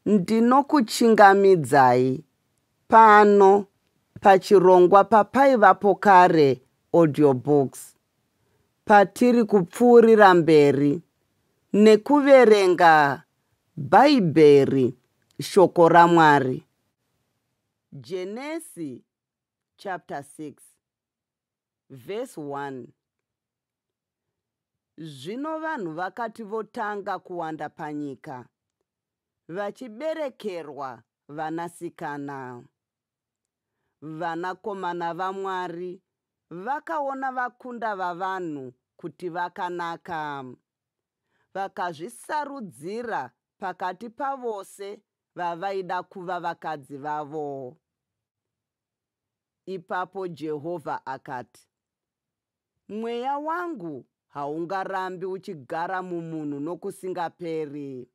Ndinokuchingamidzai pano pachirongwa paPaivapo Kare Audiobooks patiri kupfuurira mberi nekuverenga Bhaibheri Shoko raMwari. Genesi chapter 6 verse 1. Zvino vanhu vakati votanga kuwanda panyika, vachiberekerwa vanasikana. Vanakomana vaMwari vakaona vakunda vavanhu kuti vakanaka, vakazvisarudzira pakati pavose vavaida kuva vakadzi vavo. Ipapo Jehovha akati, Mweya wangu haungarambi uchigara mumunhu nokusingaperi,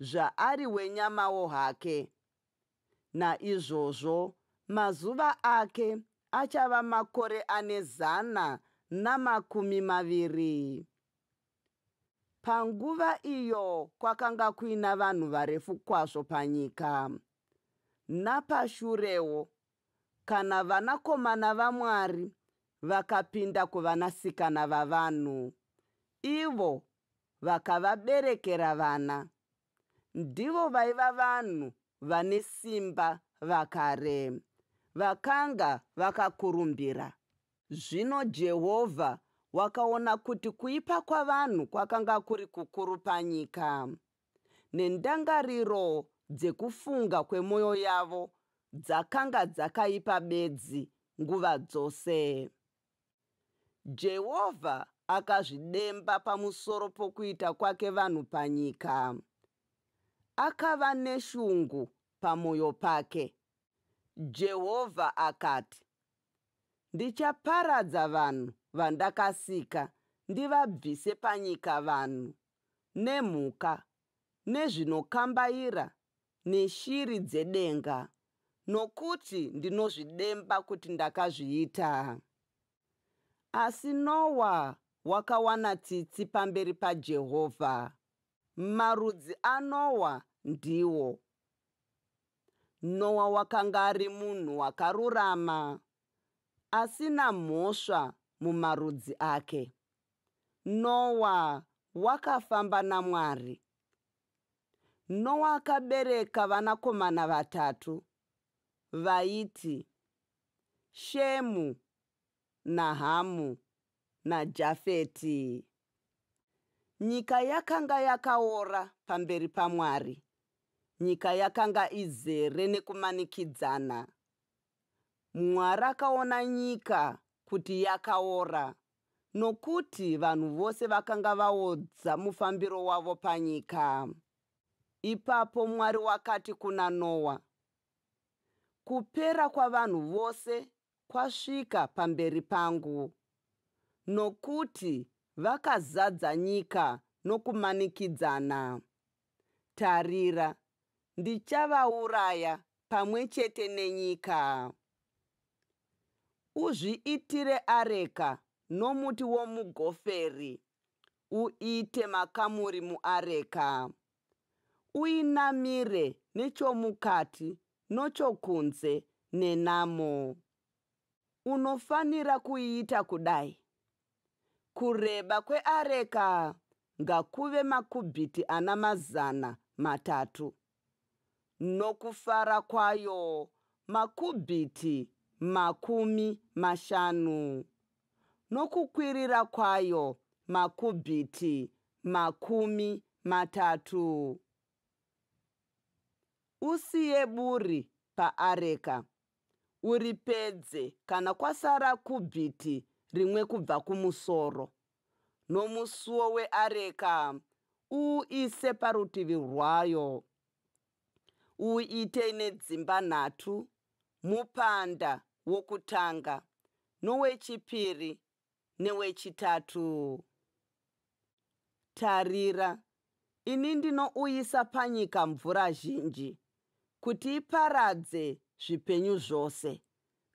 zvaari wenyamawo hake. Naizvozvo mazuva ake achava makore ane 120. Panguva iyo kwakanga kuina vanhu varefu kwazvo panyika. Napashurewo, kana vanakomana vaMwari vakapinda kuvanasikana vavanhu, ivo vakavaberekera vana. Ndivo vaiva vanhu vane simba vakare, vakanga vakakurumbira. Zvino Jehovha wakaona kuti kuipa kwavanhu kwakanga kuri kukuru panyika, nendangariro dzekufunga kwemwoyo yavo dzakanga dzakaipa bedzi nguva dzose. Jehovha akazvidemba pamusoro pokuita kwake vanhu panyika. Akava neshungu pamwoyo pake. Jehovha akati, Ndichaparadza vanhu vandakasika ndivabvise panyika vanhu, nemhuka, nezvinokambaira, neshiri dzedenga, nokuti ndinozvidemba kuti ndakazviita. Asi Noa wakawana tsitsi pamberi paJehovha. Marudzi aNoa ndiwo. Noa wakanga ari munhu wakarurama, asina mhosva mumarudzi ake. Noa wakafamba naMwari. Noa akabereka vanakomana vatatu, vaiti, Shemu naHamu naJafeti. Nyika yakanga yakaora pamberi paMwari. Nyika yakanga izere nekumanikidzana. Mwari akaona nyika kuti yakaora, nokuti vanhu vose vakanga vaodza mufambiro wavo panyika. Ipapo Mwari wakati kuna Noa, Kupera kwavanhu vose kwasvika pamberi pangu, nokuti vakazadza nyika nokumanikidzana. Tarira, ndichavauraya pamwe chete nenyika. Uzviitire areka nomuti womugoferi, uite makamuri muareka. Uinamire nechomukati nochokunze nenamo. Unofanira kuiita kudai, Kureba kweareka ngakuve makubhiti ana 300, nokufara kwayo makubhiti 50, nokukwirira kwayo makubhiti 30. Usiye buri paareka, uripedze kana kwasara kubhiti rimwe kubva kumusoro, nomusuo weareka uuise parutivi rwayo. Uite nedzimba nhatu, mupanda wokutanga, nowechipiri, newechitatu. Tarira, ini ndinouyisa panyika mvura zhinji, kuti iparadze zvipenyu zvose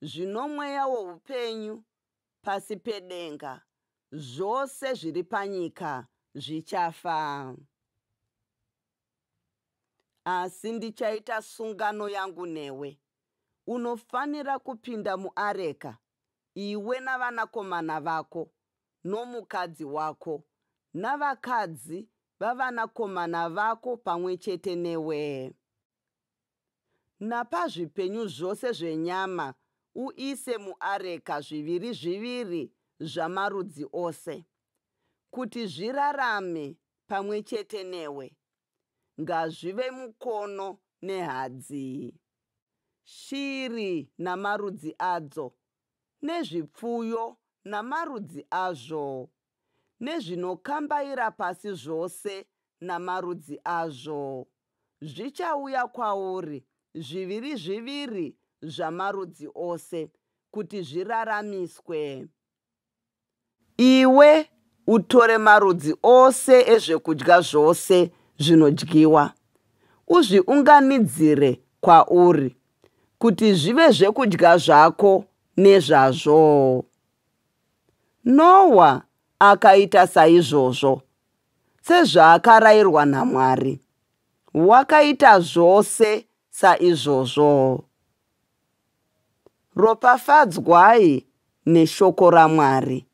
zvino mweya woupenyu pasi pedenga, zvose zviri panyika zvichafa. Asi ndichaita sungano yangu newe. Unofanira kupinda muareka, iwe navanakomana vako, nomukadzi wako, navakadzi vavanakomana vako pamwe chete newe. Napazvipenyu zvose zvenyama uise muareka zviviri zviviri zvamarudzi ose, kuti zvirarame pamwe chete newe. Ngazvive mukono nehadzi. Shiri namarudzi adzo, nezvipfuyo namarudzi azvo, nezvinokambaira pasi zvose namarudzi azvo, zvichauya kwauri zviviri zviviri zvamarudzi ose, kuti zviraramiswe. Iwe utore marudzi ose ezvekudya zvose zvinodyiwa, uzviunganidzire kwauri, kuti zvive zvekudya zvako nezvazvo. Noa akaita saizvozvo, sezvaakarayirwa naMwari. Wakaita zvose saizvozvo. Ropafadzwai neshoko raMwari.